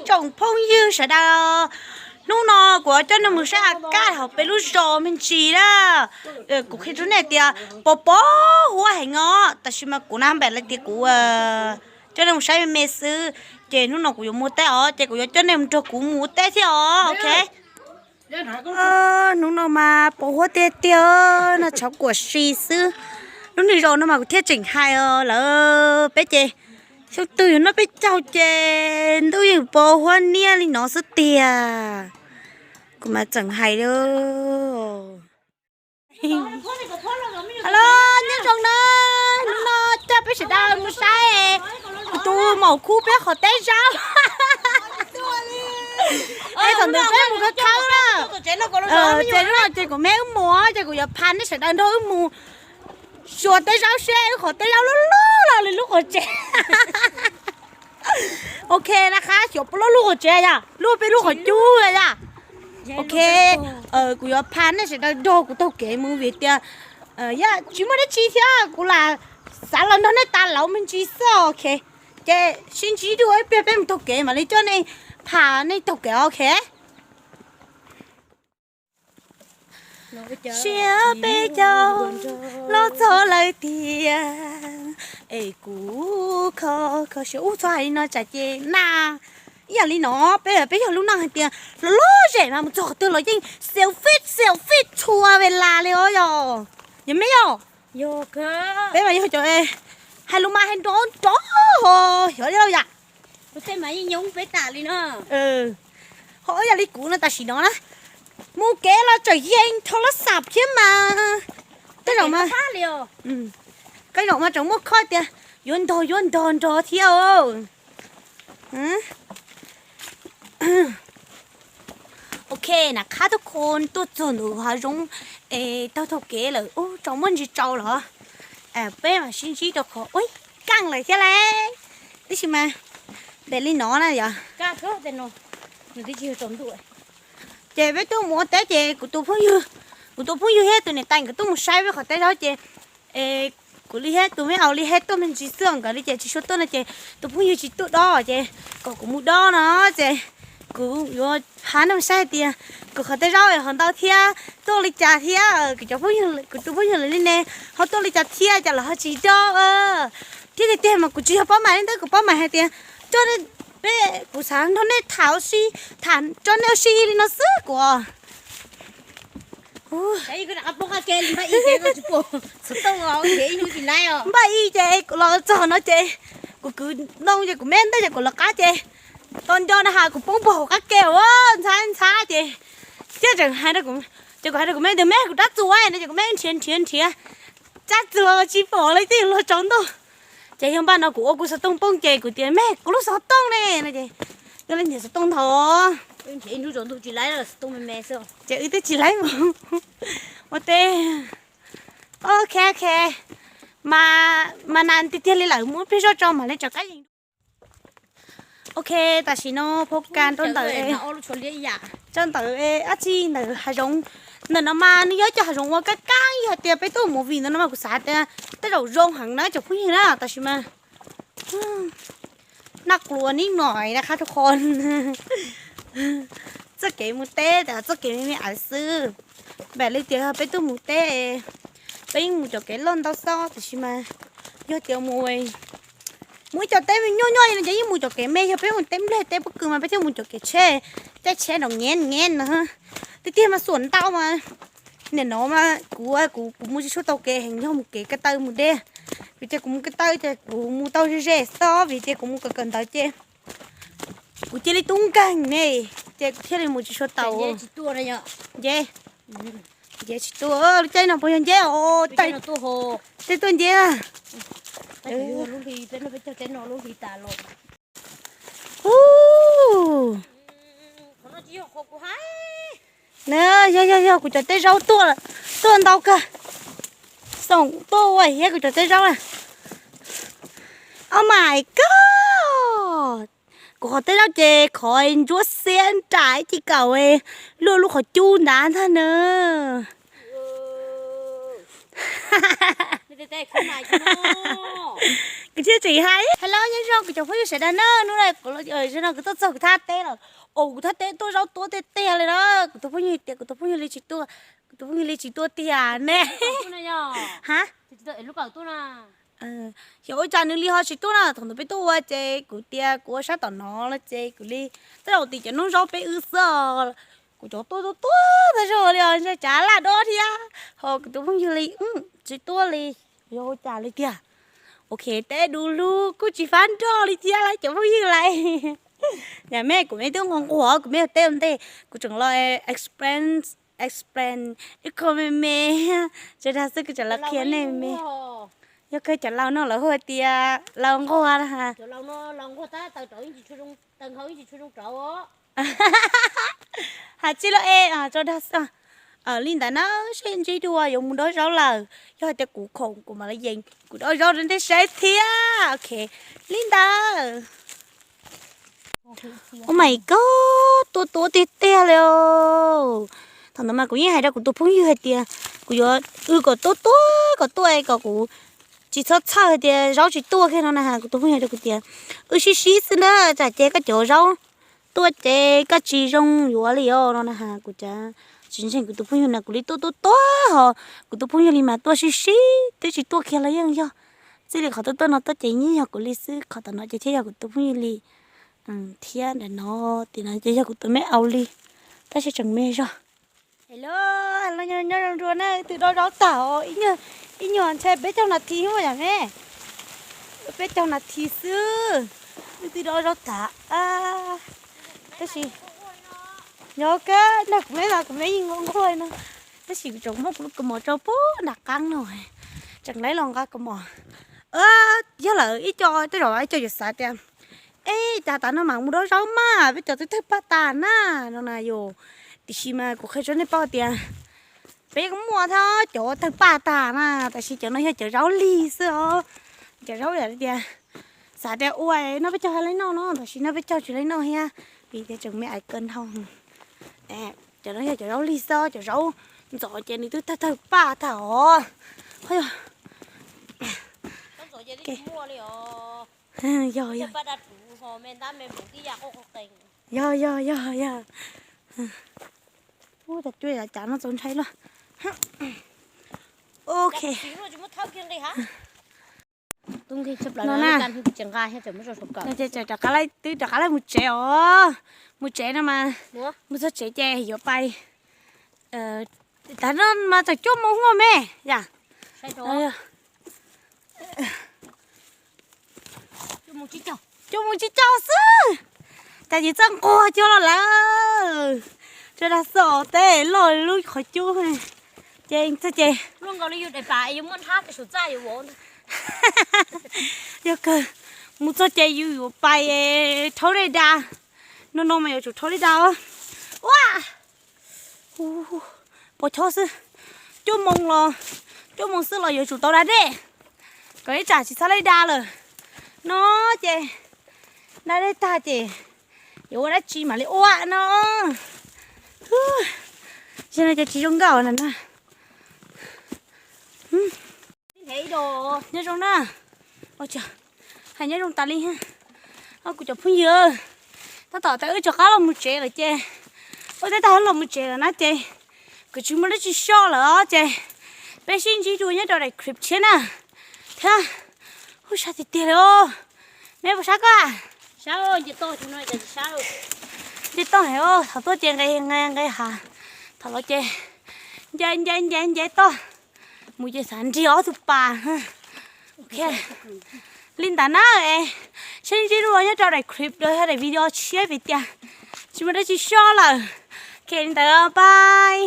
tsoom phooj ywg sawv daws, hnub no kuv coj nej mus saib a kaj hauv peb lub zos me ntsis na. Kuv qhia rau nej tias pos pos huab heev os, tab sis mas kuv na npam li tias kuv coj nej mus saib me me xwb, ces hnub no kuv yuav mus teb os, ces kuv yuav coj nej mus nrog kuv mus ua teb thiab os, ok. Hnub no mas pos huab tiag tiag, noj tshav kuam si xwb. Lub niag zos no mas kuv thiaj tseem hais os lawm peb ces xyoo twg yuav noj peb caug ces ntuj yeej pos huab niab li no xwb tiag. Kuv mas tseem hais li. Hello, nyob zoo na, hnub no coj peb sawv daws mus saib kuv tus maum khub peb qhov teb zaub. Es thaum ntawd peb mus khawb khawb na, ces lub no ces kuv me wb mus ces kuv yuav pha nej sawv daws nrog wb mus xyuas teb zaub seb wb qhov teb zaub loj loj li lub qhov tsev. Ok, na qab xyuas lub lub qhov tsev yom, lub peb lub qhov cub yom. Ok, kuv yuav pha nej sawv daws nrog kuv taug kev mus vim tias tsis muaj dab tsi thiab kuv lam xav los nrog nej tas laus me ntsis xwb, ok. Ces sib ntsib dua ib pliag peb mus taug kev mam li coj nej, pha nej taug kev, ok. Siab peb caug los txog lawm tiag, es kuv kho kho siab ub txhob hais li no tsam ces na. Ib yam li no peb peb yog lub neej hais tias los lub zem mas mus txog qhov twg los yeej selfie selfie txhua vela li os yog. Yog me yog, peb mas yog cov hais lus mas hais nrov nrov, xyov li lauj yam. Ho ib yam li kuv no tam sim no na, mus kev los tseem yees thau lab xam thiab mas. Tej zaum mas, tej zaum mas tseem muaj khob tias yuav ntog yuav ntog nrog thiab. Ok, na qab tuaj kho tuaj txog ntawm hav zoov es taug taug kev lawm ub, tsaus muaj ntsis tsaus los peb mam sib ntsib rau qhov ub, kaj lawm thiab lauj. Tab sis mas npem li no na yog, ces peb tuaj mus ua teb ces kuv tus phooj ywg, kuv tus phooj ywg thiab tus niam tais nkawd tuaj mus saib peb qhov teb zaub ces kuv li thiab tus me au li thiab tuaj me ntsis xwb, nkawd li ces tsis tshua tuaj no ces tus phooj ywg tsis tuaj dob ces kom kuv mus dob no ces kuv yuav pha nej saib hais tias kuv qhov teb zaub ho ntau thiab tuaj li cas thiab, kuv cov phooj ywg, kuv tus phooj ywg lawv li ne ho tuaj li cas thiab cas lawv ho tsis dob. Thiab tiag tiag mas kuv tsis yog paub mas li ntawd, kuv paub mas hais tias coj nej, peb, kuv xav nrog nej tham ua si, tham tso nej ua si li no xwb kuv. Npaj ib ces los txog no ces kuv kwv ntoo ces kuv me ntej ces kuv los qab ces tau nco na has kuv poob puag hauv qab ke ua ntxhab ntxhab ces thiaj tseem hais, ces kuv hais rau kuv me tias me kuv rab txuas no ces kuv me nrhiav nrhiav nrhiav rab txuas tsis pom li, twb luag tsaus ntuj. Ces yog npaj no kuv ua kuv xov tooj poob ces kuv tias me kuv lub xov tooj ne no ces yog li nrhiav xov tooj nthav ces wb twb tsis laib mus ua teb. Ok ok, mas nas tiag tiag li lawm, muab pliag zoj tso mam li rov qab yees. Ok, tam sim no phau kas rau ntawm, rau ntawm dab tsi ntawm hav zoov. Ntawm no mas nws yog cov hav zoov uas kaj kaj, yog tias peb tuaj movie ntawm no mas kuv xav tias tej zaum zoo heev na cov phooj ywg na, tab sis mas naj kluav nib no na qab tuaj qho txoj kev mus teb tas txoj kev me me xwb. Npam li tias peb tuaj mus teb, peb yeej mus cov kev loj ntau xwb, tab sis mas yog tias mus mus ib co teb me nyuaj nyuaj li no ces yeej mus cov kev me, yog peb mus teb nplej teb pob kws mas peb thiaj mus cov kev tsheb, caij tsheb nraum nyev nyev no. Tiag tiag mas xuam ntau mas, nim no mas kuv kuv kuv mus tsis tshua tau kev heev, yog mus kev ko taw mus deb, vim tias kuv mus ko taw ces kuv mus tau ze ze xwb, vim tias kuv mus kawm kawm ntawv ces kuv cia li tub nkeeg ne, ces kuv thiaj li mus tsis tshua tau. Nce, nce tsis tuaj, lub caij no puas yog nce os, tej tuaj nce. Na, yog yog yog kuv cov teb zaub tuaj, tuaj ntau kawg. Xoom tuaj ua thiab kuv cov teb zaub na. Oh my god, kuv qhov teb zaub ces qhov ntsuab xiab nram ib ci kaum luaj lub qhov cub ntawd ntag na. Kuv thiaj tseem hais, hello nyob zoo kuv cov phooj ywg sawv daws na, hnub no kuv, zaum no kuv tuaj txog kuv thaj teb lawm. Os, kuv thaj teb tuaj zaub tuab tiag tiag li na. Kuv tus phooj ywg tias kuv tus phooj ywg li tsis tuaj, kuv tus phooj ywg li tsis tuaj tiag ne. Ha? Xyov ua cas nws li ho tsis tuaj na. Thaum ntawd peb tuaj ua ces kuv tias kuv ua sab tom no los ces kuv li, tej zaum tim cov noob zaub peb wb xwb os. Kuv cov tuaj tuaj tuaj tag zog li os, ntshe cav laj dob thiab. Ho kuv tus phooj ywg li tsis tuaj li, yog ua cas li tiag. Ok, teb du lug kuj tsis fab nroj li thiab lawm cov phooj ywg lawm. Yam me kuv me twb nquag nquag, kuv me teb ua ntej kuv tseem los explain, explain ib qho me me. Tsuas dag xwb kuv tseem los qhia nej me. Yog kawg cov laus no lawv hu tias laus nquag na ha. Has tsis lawm es tso dag xwb. Li ntawd na, seb ntsib dua yuav mus dob zaub lawm, yog hais tias kuv khoom kuv mam li yees kuv dob zaub rau nej saib thiab. Ok, li ntawd. Oh my god, tuaj tuab tiag tiag li os. Thaum ntawd mas kuv yeej hais rau kuv tus phooj ywg hais tias kuv yuav, wb kom tuaj tuab kom tuaj es kom kuv tsis txhob txhawj hais tias zaub tsis tuaj kiag no na has. Kuv tus phooj ywg hais rau kuv tias wb sib sib xwb na, tsam ces koj cov zaub tuaj ces koj tsis zoo yuav li os no na has. Kuv cas tsis ntseeg kuv tus phooj ywg na, kuv li tuaj tuaj tuab ho kuv tus phooj ywg li mas tuaj sib sib twb tsis tuaj kiag los yeej yog. Txij li qhov tuaj tuaj no tuaj ces yeej yog kuv li xwb, qhov tom no ces thiaj yog kuv tus phooj ywg li thiab ntawm no, tim no ces yog kuv tus me au li, tab sis tseem me zog. Hello, nyob zoo dua na, wb twb dob zaub tag os, ib nyuag ntshe peb caug nas this ua yam me, peb caug nas this xwb, wb twb dob zaub tag. Tab sis yog kawg nag kuv me mas kuv me yeej nquag nquag no, tab sis kuv tseem muab kuv lub kaus mom tso puag nram qab no, tseem laib los nqa kaus mom. Yog lawm ib co tej zaum ib co yuav xav tias, ej, cas tav no mas mus dob zaub mas peb cov twb tawg paj tas na no na yus. Tiam sis mas kuv qhia rau nej paub tias peb yeej muaj thiab cov tawg paj tas na, tab sis cov no yog cov zaub lig xwb os. Cov zaub yam li tias xav tias ua no peb caug ha laib noj no, tab sis no peb caug tsis laib noj thiab, vim tias tseem me ais kaw nthau. Cov no yog cov zaub lig xwb, cov zaub ntxov ces nws twb tawg tawg paj tag os. Yog, yog, yog, yog. Ub, cas cuaj yav cav no txaus ntshai luaj. Ok. No na, ces rov qab, twb rov qab laij mus tsev os. Mus tsev no mas, mus txog tsev ces yuav pais. Tav no mas txog cuaj moo huaj me yam. Cuaj moo tsib caug xwb, cas nyias txawj nquag cuag los lawm. Tsuas dag xwb os, teb loj lub qhov cub. Ces txog ces, yog kawg, mus txog ces yus yuav pais rhaub dej da. No no mas yuav tsum rhaub dej da. Ua, pos chob xwb, cuaj moo los, cuaj moo xwb los yuav tsum tau da dej, kom ib tsam tsis txhob laij da lawm. No ces da dej tag ces yuav ua dab tsi mam li ua no. Zaum no ces tsis zoo nkauj na na. Nyob zoo na. Hais nyob zoo tas li. Kuv cov phooj ywg, tab tom tas wb rov qab los mus tsev lawm ces, ua teb tag los mus tsev lawm na ces kuv tsis muaj dab tsi soj lawm os ces peb sib ntsib dua nyob rau daim clip tshiab na. Thiab, ub, sab tiag tiag li os. Me puas sab koj? Nce toj heev os, thaum tuaj ces nqe nqe hav, thaum los ces nce nce nce nce toj, mus ces xav nrig ob tug pas. Li ntawd na, sib ntsib dua nyob rau daim clip, daim video tshiab vim tias tsis muaj dab tsi soj lawm. Ok, li ntawd, bye.